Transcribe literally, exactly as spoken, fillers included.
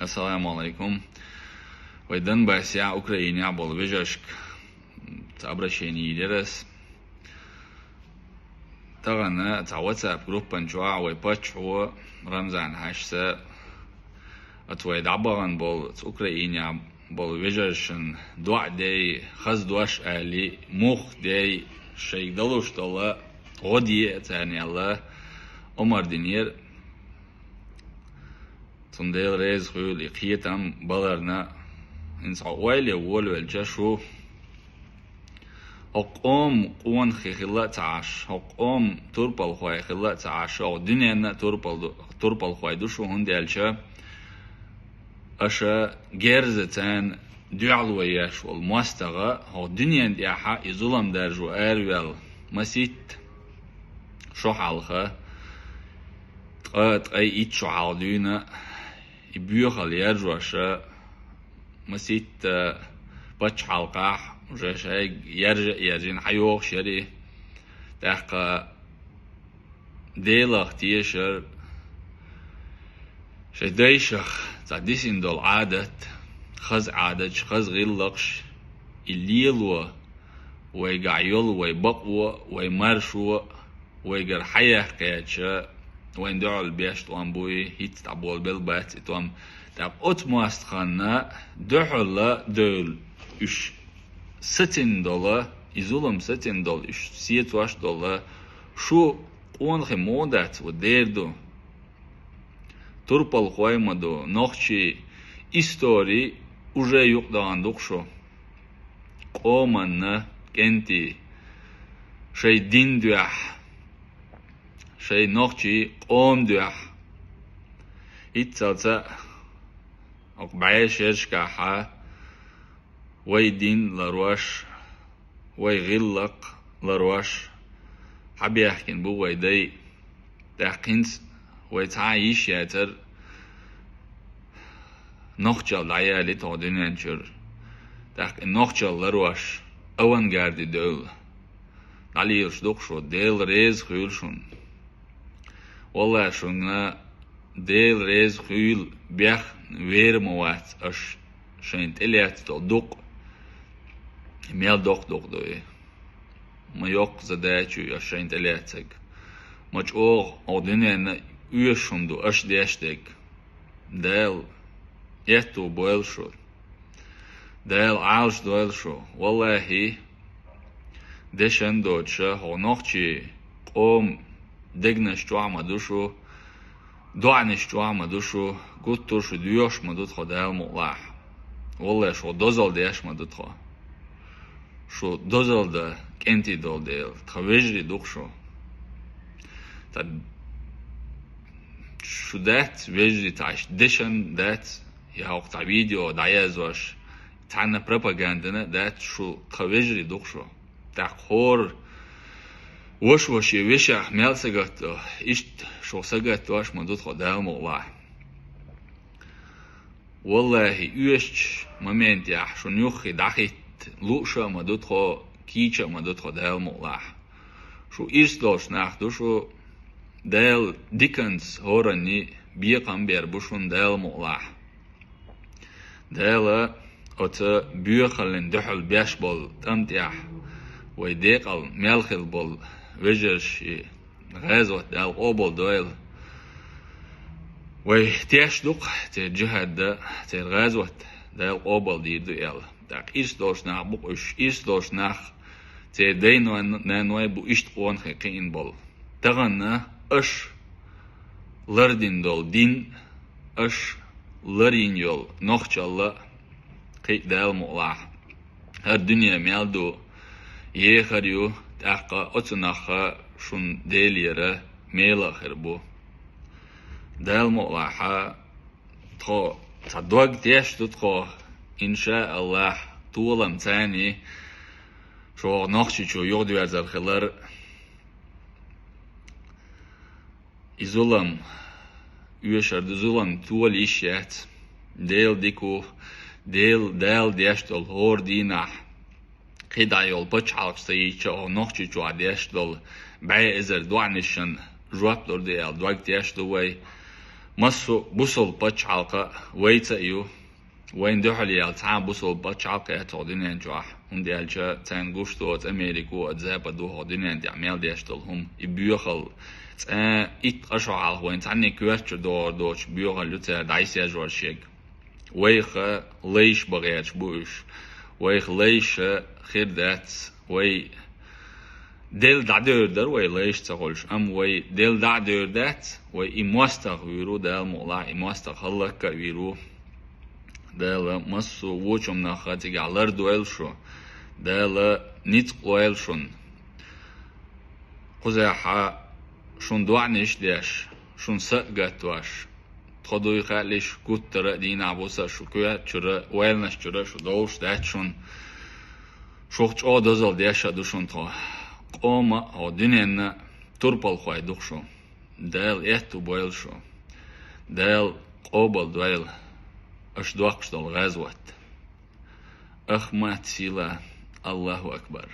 Ассаламу алейкум. Вай Донбассехь, Украинехь болу вежаршка обращение йийр ас. Тахана цхьа WhatsApp группан чохь вай паччахьо Рамзан Хьаьжас, оцу вай дӀабахана болу, оцу Украинехь болу вежаршна доӀа дей, хаза дош али, мух дей, шайга далуш долу гӀо де царна аьлла, омра динера. Цунна Дела реза хуьлу и кхетам баларна. ХӀинца хьо ойла ян волавелча, шу хӀокху къоман къонахий хилла а ца Ӏаш, хӀокху къоман турпалхой хилла а ца Ӏаш, хӀокху дуьненна а турпал ду-, турпалхой ду шу, хӀунда аьлча аша герзаца дуьхьало еш волу мостагӀа хӀокху дуьненна тӀехь и зулам даржо араваьлла масийтта шо хьалха, ткъа, ткъе итт шо хьалха дуьйна, и боьхалла яржош масийтта пачхьалкхехь уже шайга яржа а яржийна хьайогӀуш яра и. ТӀаккха Делах тешар, шайн дайшах цхьа дисина долу Ӏадат, хаза Ӏадаташ, хаза гӀиллакхаш, и лело, вайгахь йолу вай бакъо, вай маршо, вайгара хьаяккхича, вайна дуьхьал беш тӀом бу и, хӀинца дӀаболабелла бац и тӀом. ТӀаккха оцу мостагӀна дуьхьал а девлла уьш сацийна долу, и зулам сацийна долу, уьш сецош долу, шу къонахий ма дац, ву дер ду. Турпалхой ма ду, нохчий, истори уже юкъадахана ду-кх шу. Къоманна кӀентий, шайн дин дуьхьа, шайн нохчий къоман дуьхьа. Иццалца хӀокху бӀешерашкахьа вай дин ларош, вай гӀиллакх ларош хьабехкина бу вай дай. ТӀаккха хӀинца вай цхьа а йиш яцара нохчалла дӀаялийта хӀокху дуьнен чуьра. ТӀаккха и нохчалла ларош авангарди девлла дӀалелаш ду-кх шу, Дела реза хуьлу шуна. Валлахь, шуна Дела реза хуьлу, бехна вер ма вац аша шайна тӀелаьцна долу дукъ. Мел доккха дукъ ду и. Ма йоккха задача ю аша шайна тӀелаьцнарг. Ма чӀогӀа хӀокху дуьненна оьшуш хӀума ду аша деш дерг. Дала аьтто бойла шу. Дала Ӏалашдойла шу. Валлахьи, дешан доцуша хӀокху нохчий къоман дегнаш чохь ма ду шу, доӀанаш чохь ма ду шу, гуттар а шу доьхуш ма ду тхо, Дала мукъалахь. Валлахь, шу дозалла деш ма ду тхо. Шу дозалла дан кӀентий долу дела, тхан вежарий ду-кх шу. Ткъа шу дац вежарий, цхьа дешан дац, я хӀокху цхьа видео дӀаязъеш, цхьанна пропагандана дац, шу тхан вежарий ду-кх шу. ТӀаккха хӀора ваша шен вешех мел сагатдо, иштта шух сагатдеш ма ду тхо, Дала мукъалахь. Валлахьи, оьшучу моментехь шуна юххе дӀахӀитта лууш а ма ду тхо, кийча а ма ду тхо, Дала мукъалахь. Шу ирс долуш нах ду шу, Дала диканца хӀоранна бекхам бер бу шуна, Дала мукъалахь. Дала оцу боьхаллин дуьхьал беш болу тӀам тӀехь вай декъал мел хилла болу вежарши гӀазот Дала къобалдойла. Вай теш ду-кх церан джихӀад дан, церан гӀазот Дала къобалдийр ду аьлла. ТӀаккха ирс долуш нах бу-кх уьш, ирс долуш нах церан дай-наной бу иштта къонахий кхиъна болу. Тахана аша лардина долу дин, аша ларйина йолу нохчалла кхин а, Дала мукъалахь, хӀара дуьне мел ду, ехар ю, тӀаккха оцу нахха шуна Делера мела а хир бу. Дала мукъалахь, тхо цхьа дог теш ду тхо, иншааллахь, толам царний, шу хӀокху Нохчийчу юхадоьрзар хилар. И зулам, оьшар ду, зулам тола йиш яц. Дела дика ву, Дела, Дала деш долу хӀора дийнахь, кхидӀа йолу пачхьалкхаш ца йийча, хӀокху Нохчийчохь деш долу бӀе эзар доӀанашна жоп лур ду аьлла дог теш ду вай. Массо а бусалба пачхьалкх вайца а ю, вайна дуьхьал яьлла цхьа а бусалба пачхьалкх яц хӀокху дуьнен чохь, хӀунда аьлча царна гуш доцу Америко а, Западо хӀокху дуьнен тӀехь мел деш долу хӀума, и боьхалла. Цкъа итт-ткъа шо хьалха вайна цхьанне коьртачуьра догӀур доцуш боьхалла ю цара дӀасаьржор шега. Вайх лайш бан гӀерташ бу уьш. Вайх лайш хир дац, вай Делла дӀадевр дара вай лайш ца хуьлуш, амма вай Делла дӀа а девр дац, вай и мостагӀа вийр ву, Дала мукъалахь, и мостагӀа хӀаллакьа а вийр ву. Дала массо а вочу хӀуманах цигахь лардойла шу, Дала ницкъ лойла шуна. Кхузахь шуна доӀанаш деш, шуна са а гатдеш, тхо дуй хаалаш гуттара а дийнахь буса а шу коьртачуьра, ойланаш чуьра а шу довлуш дац шуна. Шух чӀогӀа дозалла деш а ду шуна тхо. Къоман а, хӀокху дуьненна а турпалхой ду-кх шу. Дала аьтто бойла шу. Дала къобалдойла аша доккхуш долу гӀазот. Ахмат сила, Аллаху акбар.